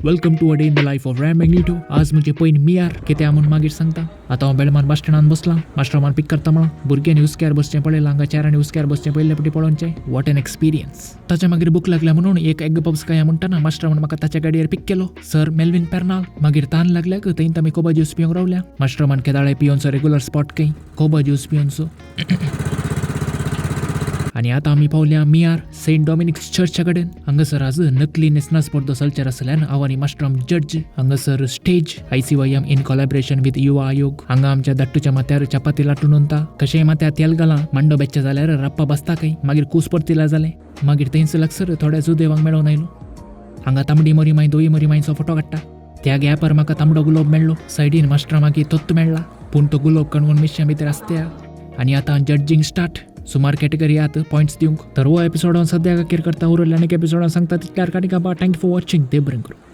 Welcome to a day in the life of Ram Magneto. आज म्हणजे पयन मियार कितें म्हूण मागीर सांगता. आतां हांव बेलमान बस स्टँडान बसलां. मास्टरमान पीक करता म्हणा. भुरग्यांनी हुस्क्यार बसचें पळयलां. हांगा चेरांनी हुस्क्यार बसचें पयले फावटी पळोवचें. What an experience. ताच्या मागीर भूक लागल्या म्हणून एक एग पप्स खाया म्हणटाना मास्टरान म्हाका ताच्या गाडयेर पीक केलो. सर मेल्विन पेर्नाल. मागीर तान लागल्याक थंय आमी कोबा ज्यूस पिवंक रावल्या. मास्टरमान केदाळे पियोनचो रेगुलर स्पॉट खंय कोबा ज्यूस पियोनचो. आनी आतां आमी पावल्या मियार सेंट डॉमिनिक्स चर्चा कडेन. हांगासर आज नकली न्हेसणा स्पर्धा चलचेर आसल्यान हांव आनी मास्टराम जज. हांगासर stage ICYM in collaboration with Yuva Aayog. हांगा आमच्या दाट्टूच्या माथ्यार चपाती लाटून उरता. कशेंय माथ्यार तेल घालां. मांडो बेच्चे जाल्यार रप्पा बसता खंय. मागीर कूस परतिला जालें. मागीर थंयच लागसर थोड्या जुदेवांक मेळोवन आयलो. हांगा तांबडी मोरी माय दोई मोरी मायचो फोटो काडटा. त्या गॅपार म्हाका तांबडो गुलोब मेळ्ळो. सायडीन मास्टरा मागीर तोत्त मेळ्ळा. पूण तो गुलोब कणवून मिश्या भितर आसत्या. आनी आतां जड्जींग स्टार्ट. सुमार कॅटेगरी आत पॉयंट्स दिवंक. तर हो एपिसोड हांव सद्याक अखेर करता. उरलें आनीक एपिसोडान सांगता तितल्यार काणी. Thank you for watching. देव बरें करूं.